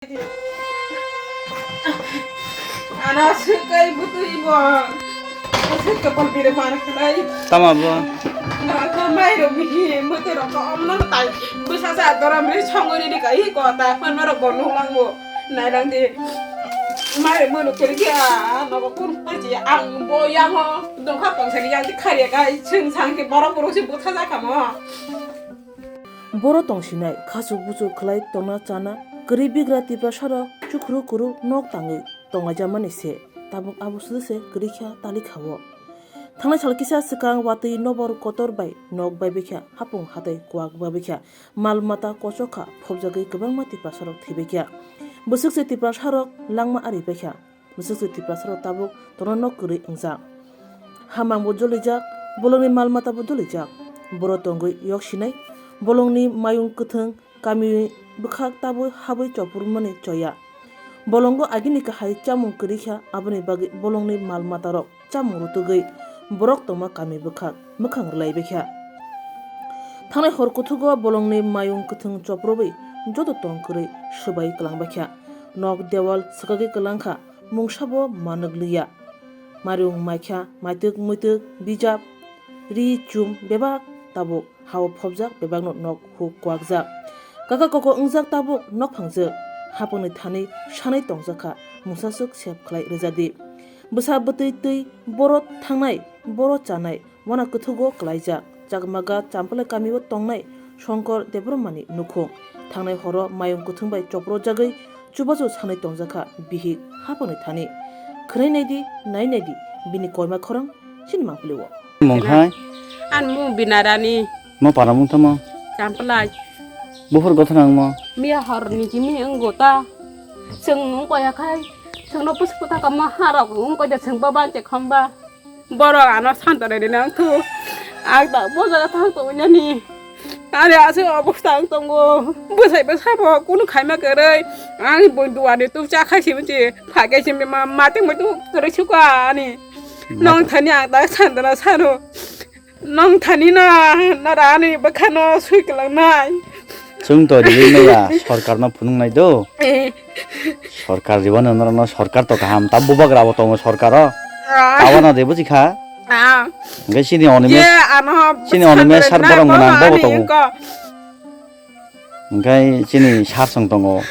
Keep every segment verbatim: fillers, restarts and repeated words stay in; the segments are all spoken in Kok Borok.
Ana swkai bwtwi bo. Aswk kapal bire man khlai. Tama bo? Nangkha mai rok bihi mwtwi rok omno tai. Bwsa sa doram ri songori ri kai ko ta phone rok bo nuklang bo. Nairang di. Mai munu kiri kya nogo kun paji ang bo yango. Dongkha tong sani yang di khari kai. Sing sang ke borok borok si bwtha ja kamo. Boro tongsinai khachuk buchuk khlai tongna chana kwrwi bigra Tiprasarok chukhru kuru nok tangwi tonglaijamani se tabuk abo sudu se kwrwi kha tali kha-o. Thangnai sal kisa swkang watwi nobor kotor bai nok bai baikha hapung hatai kwak bai baikha mal mata kochok kha phobjagwi kwbangma Tiprasarok thwi baikha. Bwswk se Tiprasarok langma ari baikha. Bwswk se Tiprasarok tabuk tongna nok kwrwi wngjak. Hamang bo jolijak, bolongni mal mata bo jolijak. Boro tongwi yok sinai, bolongni mayung kwthwng kami bwkhak tabwi habwi chopurmani choya. Bolongo agini kahai chamung kwrwi kha, aboni bagwi bolongni mal matarok chamung rutugwi borok tongma kami bwkhak mwkhang rwlai baikha. Thangnai hor kuthugo bolongni mayung kwthwng choprobwi joto tong kwrwi swbai kwlang baikha. Nok dewal swkagwi kwlang kha. Mungsa bo manwk liya. Mariung maikha, maitwk muitwk, bijap, ri, chum, bebak tabuk hao phobjak, bebakno nok huk kwakjak. Kaka koko wngjak tabuk nok phangjwk. Hapungni thani sanwi tongjak kha, mungsaswk sep khlai rwjadi. Bwsa bwtwi twi boro thangnai, boro chanai, Wana kwthugo kwlaijak. Chakmaga Champalai kamio tongnai Songkor Debbarmani nukhung. Thangnai horo mayung kwthwng bai choprojagwi chubachu sanwi tongjakha bihik hapangni thani. Khwnai naidi, nai naidi, bini koima khorang chini mangpili o. Mung hai? An mung Binarani. Mo para mung tamo? Champalai. Buphur gothana wngmo? Miya horni kimi wnggo ta. Chwng wngkha ya khai. Chwngno pusu puta kama harok wngkha da chwng ba banche khamba. Borok ano santorai rina wngkhu. Ang ta bo jaga thang tongmani. Ani aswk obostha wng tongo. Bwsai bwsabo kunu khaima kwrwi. Ani boi duani tuk cha khai simi chi. Phaikhe simi ma, matung muitu kwrwi sukha ani. Nong thani ang ta santona sano. Nong thani no, nara ani bwkhano sui kwlangnai. Chwng to riwi maya, sorkarno phunuknai do. Eh. Sorkar ribano norokno sorkar to kaham, ta bubagra bo tongo sorkaro. Ah. Tabana de buji kha. Ah. Hingke chini onime, je ano chini onime sar borok mwnang bobo tongo. Hingke chini sar song tongo.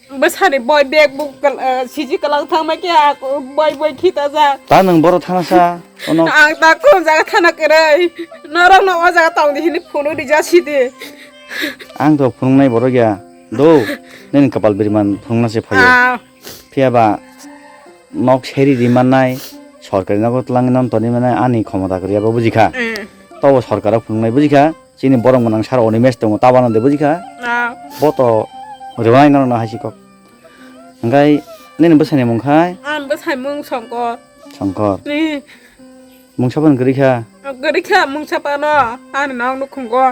Bwsani boi bag bo kal-, eh, siji kwlang thangma khe a boi boi khitajak. Ta nwng boro thana sa, ono. Ang ta kon jaga thana kwrwi. Norok no o jaga tong di hini phone rijak sidi. Ang to phunuknai borok ya. Do, nini kapal biriman phunukna se phaio. Ah. Phiya ba nok seri ri mannai, sorkari nogo twlangwi non toni mannai ani khomota kwrwi abo bujikha. Mm. Tobo sorkaro phunuknai bujikha. Chini borok mwnang sar Onimesh tongo, tabana de bujikha. Ah. Bo to rwnai norokno hai si kok. Hingkai nini bwsani mung khai? Ani bwsai mung Songkor. Songkor. Ni. Mungsa phano kwrwi kha? Kwrwi kha mungsa phano. Ani nok nukhungo.